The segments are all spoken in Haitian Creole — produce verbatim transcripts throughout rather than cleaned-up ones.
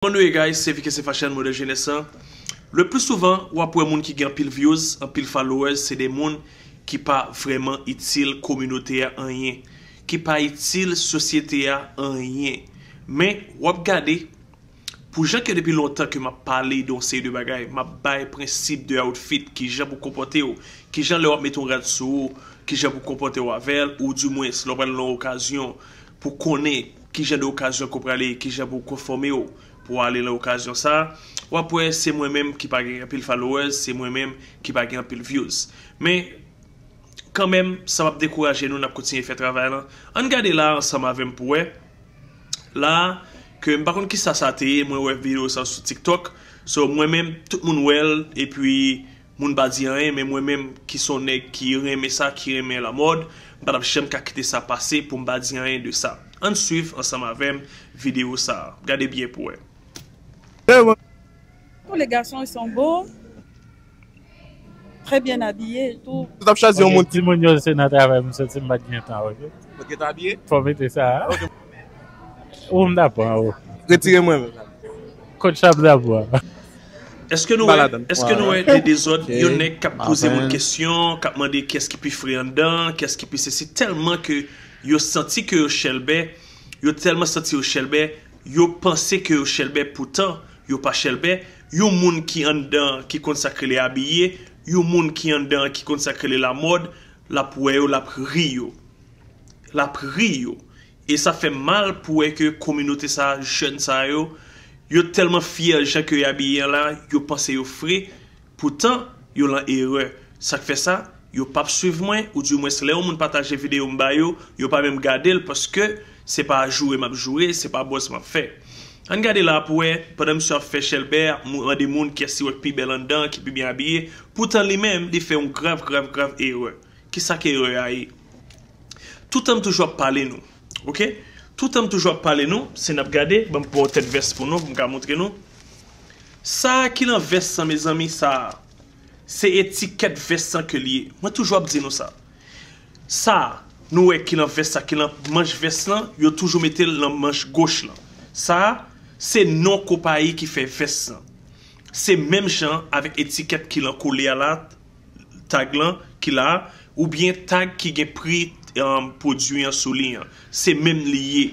Kòman nou ye, guys? Se Vike, se Fashion Model Jeunesse an. Le pli souvan, w ap wè moun ki gen anpil views, anpil followers, se de moun ki pa vrèman itil kominote a anyen, ki pa itil sosyete a anyen. Men, w ap gade, pou jan ke depi lontan ke m ap pale de yon seri de bagay, m ap bay prensip de outfit, kijan pou konpòte w, kijan lè w ap mete yon rad sou ou, kijan pou konpòte w avè l, ou dimwens, lè w pral nan yon okazyon, pou konnen kijan de okazyon ke w prale, kijan pou w konfòme w, pou w ale nan okazyon sa a, w ap wè se mwen menm ki pa gen anpil followers, se mwen menm ki pa gen anpil views. Men, kanmenm, sa p ap dekouraje nou, n ap kontinye fè travay lan. Ann gade la ansanm avè m pou wè. La, ke m pa konn kisa sa te ye, mwen wè videyo sa sou TikTok. So, mwen menm, tout moun wè l, epi moun pa di anyen, men mwen menm ki se yon nèg ki renmen sa, ki renmen lamòd, m pa t ap janm ka kite sa pase pou m pa di anyen de sa. Ann swiv ansanm avè m videyo sa a. Gade byen pou wè. Tous les garçons, ils sont beaux, très bien habillés et tout. Ou t ap chwazi yon Ok, moun ki timoun yo se nan travay m soti m pa t gen tan, ok? Kot yo t abiye? Fò mete sa a. Ou m ta pran ou. Retire mwen menm. Kot chap ta pran. Èske nou Pa wè, ladan. èske nou wè de dezòd, Ok. yon nèg k ap poze moun Amen. Kesyon, k ap mande kiyès ki pi fre anndan, kiyès ki pi sesi, tèlman ke yo santi ke yo chèlbè, yo tèlman santi yo chèlbè, yo panse ke yo chèlbè, poutan yo pa chèlbè. Yon moun ki anndan ki konn sa k rele abiye, yon moun ki anndan ki konn sa k rele lamòd, l ap wè yo, l ap ri yo. L ap ri yo. E sa fè m mal pou wè ke kominote sa, jèn sa yo, yo tèlman fyè jan ke yo abiye an la, yo panse yo fre, poutan yo lan erè. Sa k fè sa, yo p ap swiv mwen, oudimwens lè yon moun pataje videyo m ba yo, yo pa menm gade l paske se pa joure m ap joure, se pa buzz m ap fè. Ann gade la pou wè, pandan misye ap fè chèlbè, ap mou- mande moun kiyès li wè k pi bèl anndan, ki pi byen abiye, poutan li menm, li fè yon grav, grav, grav erè. Kisa k erè a ye? Toutan m toujou ap pale nou. Ok? Toutan m toujou ap pale nou, si n ap gade, ban m pran yon tèt vès pou nou, pou m ka montre nou. Sa a ki lan vès lan, mezanmi, sa a, se etikèt vès lan ke l ye. Mwen toujou ap di nou sa. Sa a, nou wè ki lan vès la, ki lan manch vès lan, yo toujou mete l lan manch goch lan. Sa a, se non konpayi ki fè vès lan. Se menm jan avèk etikèt ki lan kole a la, tag lan ki la, oubyen tag ki gen pri um, pwodui an sou li an. Se menm li ye.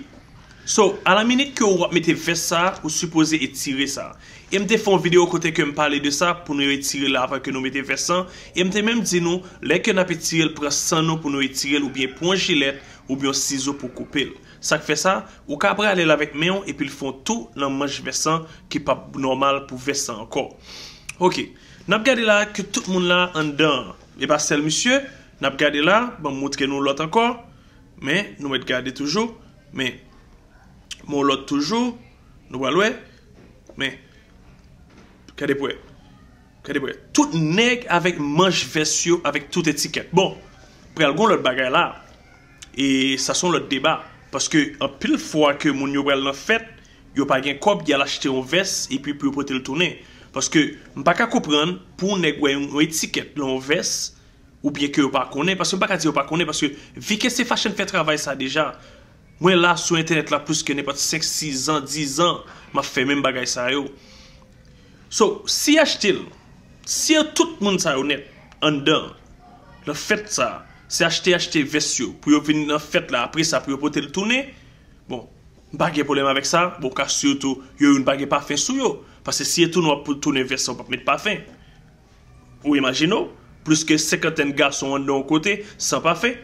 So, alaminit ke w ap mete vès sa, ou sipoze etire sa. E m te fè yon videyo kote ke m pale de sa pou nou etire l avan ke nou mete vès lan. E m te menm di nou, lè ke n ap etire l, pran san nou pou nou etire l, oubyen pran yon jilèt, oubyen yon sizo pou koupe l. Sa k fè sa, ou ka prale l avèk men w epi l fè yon tou lan manch vès lan ki p ap nòmal pou vès lan ankò. Ok, n ap gade la ke tout moun la anndan an. E pa sèl misye, n ap gade la, ban m montre nou lòt ankò. Men, nou mèt gade toujou. Men, men yon lòt toujou, nou pral wè. Men, gade pou wè. Gade pou wè. Tout nèg avèk manch vès yo, avèk tout etikèt. Bon, pral gon lòt bagay la. E sa se yon lòt deba. Paske anpil fwa ke moun yo pral nan fèt, yo pa gen kòb, y al achte yon vès, epi pou yo pote l tounen. Paske m pa ka konprann pou yon nèg wè yon, yon etikèt lan yon vès, oubyen ke yo pa konnen, paske m pa ka di yo pa konnen, paske Vike se Fashion fè travay sa deja. Mwen la sou entènèt la plis ke nenpòt senk, sis an, diz an, m ap fè menm bagay sa yo. So, si achte l, si tout moun sa yo nèt anndan, nan fèt sa, se achte, achte vès yo, pou yo vin nan fèt la, apre sa, pou yo pote l tounen, bon, m pa gen pwoblèm avèk sa, bon, ka sitou, yo youn pa gen pafen sou yo, paske si e tounen w ap pou tounen vès sa, w p ap met pafen. Ou imajine w, plis ke senkantèn gason anndan yon kote, san pafen.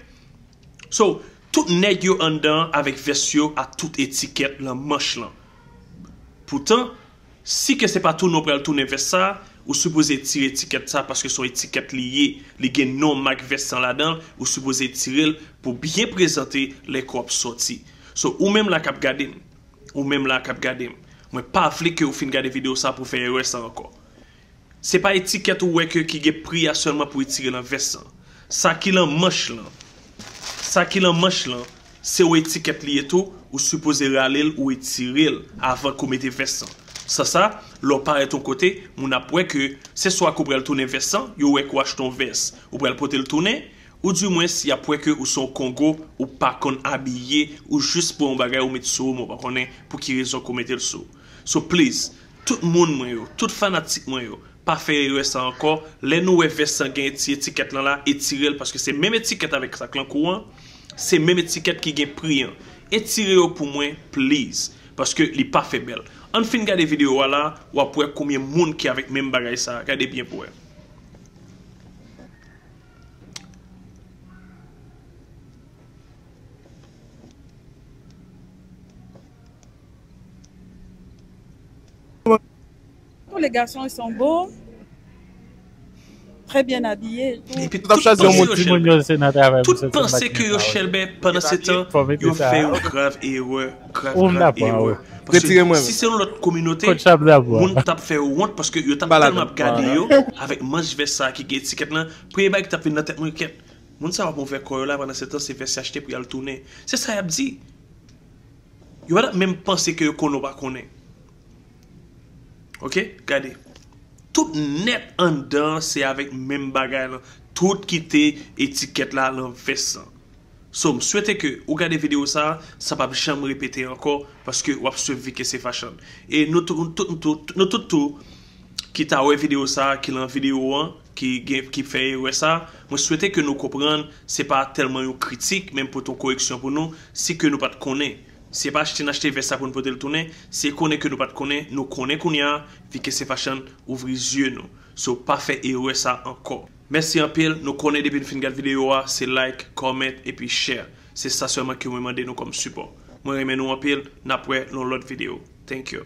So, tout nèg yo anndan avèk vès yo a tout etikèt lan manch lan. Poutan, si ke se pa tounen w pral tounen vès sa, ou sipoze tire etikèt sa paske se yon etikèt li ye, li gen non mak vès lan ladan l, ou sipoze tire l pou byen prezante lè ke w ap sòti. So, ou menm la k ap gade m, ou menm la k ap gade m, mwen pa vle ke ou fin gade videyo sa pou fè erè sa ankò. Se pa etikèt ou wè ke ki gen pri a sèlman pou etire lan vès lan. Sa ki lan manch lan. Sa ki lan manch lan, se yon etikèt li ye tou, ou sipoze rale l ou etire l avan ke w mete vès lan. San sa, lè w parèt yon kote, moun ap wè ke se swa ke w pral tounen vès lan, yo wè ke w achte yon vès, ou pral pote l tounen, oudimwens y ap wè ke ou se yon kongo, ou pa konn abiye, ou jis pran yon bagay ou met sou ou, men w pa konnen pou ki rezon ke w mete l sou ou. So please, tout moun mwen yo, tout fanatik mwen yo, pa fè erè sa ankò. Lè nou wè vès lan gen ti etikèt lan la, etire l, paske se menm etikèt avèk sa k lan kou an, se menm etikèt ki gen pri an. Etire yo pou mwen, please, paske li pa fè bèl. Ann fin gade videyo a la, w ap wè konbyen moun ki avèk menm bagay sa. Gade byen pou wè. Tous les garçons, ils sont beaux, très bien habillés et tout. Epi Tout ap chwazi yon moun tout Ti moun yo se nan travay pou tout panse ke yo chèlbè pandan se tan, yo fè yon grav erè, grav Ou m grav dakò, erè. wi. Paske Retire mwen. Si se yon lòt kominote, Kòt chap dabò. Moun t ap fè yo wont paske yo t ap Balade. Tèlman ap gade yo avèk manch vès sa ki gen etikèt lan. Premye bagay ki t ap vin nan tèt mwen, kèt, moun sa w ap ouvè kò yo la, pandan se tan se vès y achte pou y al tounen. Se sa y ap di. Yo pa t ap menm panse ke yo konnen w pa konnen. Ok, gade. Tout nèt anndan se avèk menm bagay lan. Tout kite etikèt la lan vès lan. So m swete ke ou gade videyo sa, sa p ap janm repete ankò, paske w ap swiv Vike se Fashion. E nou tout, tout, tout, nou tout tou ki ta wè videyo sa, ki lan videyo an, ki gen ki fè erè sa, mwen swete ke nou konprann se pa tèlman yon kritik, men m pote yon koreksyon pou nou, si ke nou pa t konnen. Se pa achte n achte vès sa pou n pote l tounen, se konnen ke nou pa t konnen, nou konnen kounye a, Vike se Fashion ouvri zye nou. So pa fè erè sa ankò. Mèsi anpil, nou konnen depi n fin gad videyo a, se like, comment epi share. Se sa sèlman ke mwen mande nou kòm sipò. Mwen renmen nou anpil, n ap wè nan lòt videyo. Thank you.